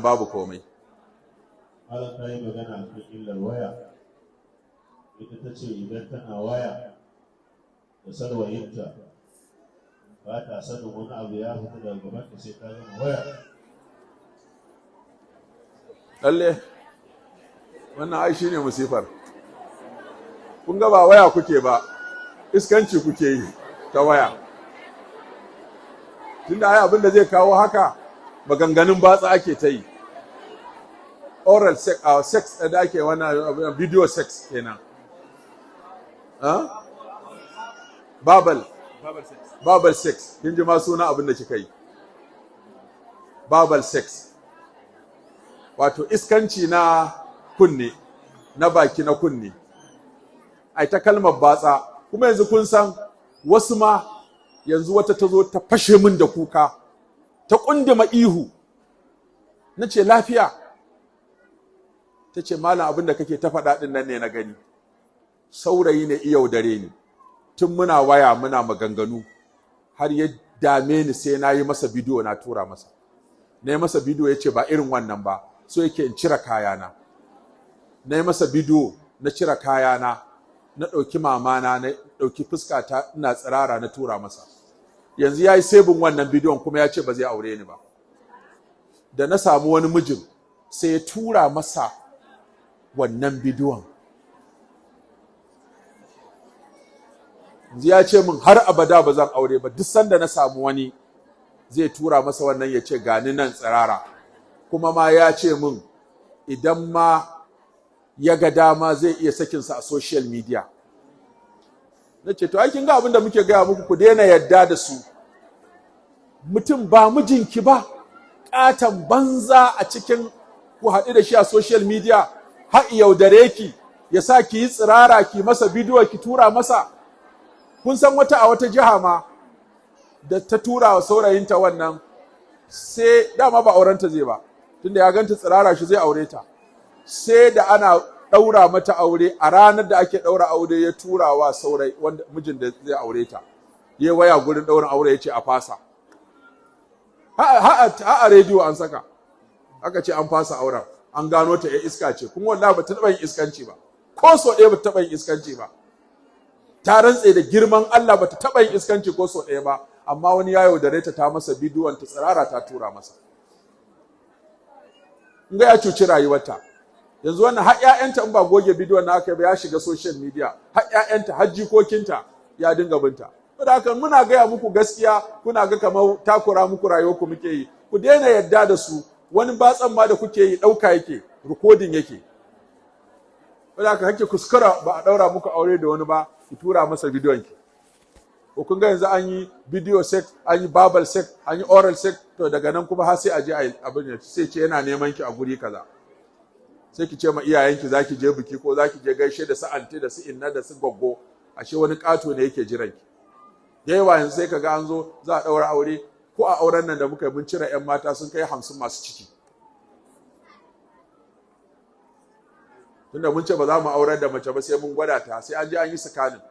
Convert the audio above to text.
Babu komai. Malam, ta yi magana a kan illar waya. Ita ta ce idan tana waya da sarwayinta, ba ta sanin wani abu ya fita daga gabanta sai ta gama waya. Lalle wannan ai shine musifar. Kun ga ba waya kuke ba, iskanci kuke yi ta waya. Tunda ai abin da zai kawo haka, maganganun batsa ake ta yi, oral sex, sex da ake, wannan video sex kenan, huh? Verbal sex. Kin ji ma suna abin da kika yi, verbal sex, wato iskanci na kunne, na baki, na kunne, ai ta kalmar batsa. Kuma yanzu kun san wasu ma, yanzu wata ta zo ta fashe min da kuka, ta kunduma ihu. Na ce, "Lafiya?" Ta ce, "Malam, abin da kake ta faɗa ɗin nan ne na gani. Saurayi ne iya yaudare ni. Tun muna waya muna maganganu, har ya dame ni sai na yi masa bidiyo na tura masa. Na yi masa bidiyo, ya ce ba irin wannan ba, so yake in cire kayana. Na yi masa bidiyo, na cire kayana, na ɗauki mamana, na ɗauki fuskata, ina tsirara, na tura masa. Yanzu ya yi saving wannan bidiyon, kuma ya ce ba zai aure ni ba. Da na samu wani mijin, sai ya tura masa wannan bidiyon. Yanzu ya ce min har abada ba zan aure ba. Duk sanda na samu wani, zai tura masa wannan, ya ce gani nan tsirara. Kuma ma ya ce min idan ma ya ga dama, zai iya sakinsa a social media." Na ce, "To ai kin ga abin da muke gaya muku, ku daina yadda da su. Mutum ba mijinki ba, ƙaton banza a cikin ku haɗu da shi a social media, har yaudare ki, ya sa ki yi tsirara, ki masa bidiyo, ki tura masa." Kun san wata a wata jiha ma da ta tura wa saurayinta wannan, sai dama ba aurenta zai ba, tunda ya ganta tsirara, shi zai aure ta? Sai da ana ɗaura mata aure, a ranar da ake ɗaura aure, ya tura wa saurayi wanda mijin da zai aure ta, ya waya gurin ɗaurin aure, ya ce a fasa. Ha a rediyo an saka, aka ce an fasa auren, an gano ta ya iska ce. Kuma wallahi ba ta taɓa yin iskanci ba, ko so ɗaya ba ta taɓa yin iskanci ba. Ta rantse da girman Allah ba ta taɓa yin iskanci ko so ɗaya ba, amma wani ya yaudare ta, ta masa bidiyon ta tsirara, ta tura masa. In ga ya cuci rayuwarta. Yanzu wannan har ƴaƴanta, in ba goge bidiyon na aka ba, ya shiga social media, har ƴaƴanta, har jikokinta ya dinga binta. Saboda haka muna gaya muku gaskiya, kuna ga kamar takura muku rayuwarku muke yi. Ku daina yadda da su. Wani batsan ma da kuke yi, ɗauka yake, recording yake. Saboda haka kake kuskura, ba a ɗaura muku aure da wani ba, ki tura masa bidiyon ki. Ko kun ga yanzu an yi video sex, an yi verbal sex, an yi oral sex, to daga nan kuma har sai a je a abin ya sai ce yana neman ki a guri kaza. Sai ki ce ma iyayenki zaki je biki ko zaki je gaishe da su anti da su inna da su goggo, ashe wani ƙato ne yake jiran ki. Da yawa yanzu sai kaga an zo za a ɗaura aure. Ko a auren nan da muka yi, mun cire 'yan mata sun kai 50 masu ciki, tunda mun ce ba za mu aurar da mace ba sai mun gwada ta, sai an je an yi scanning.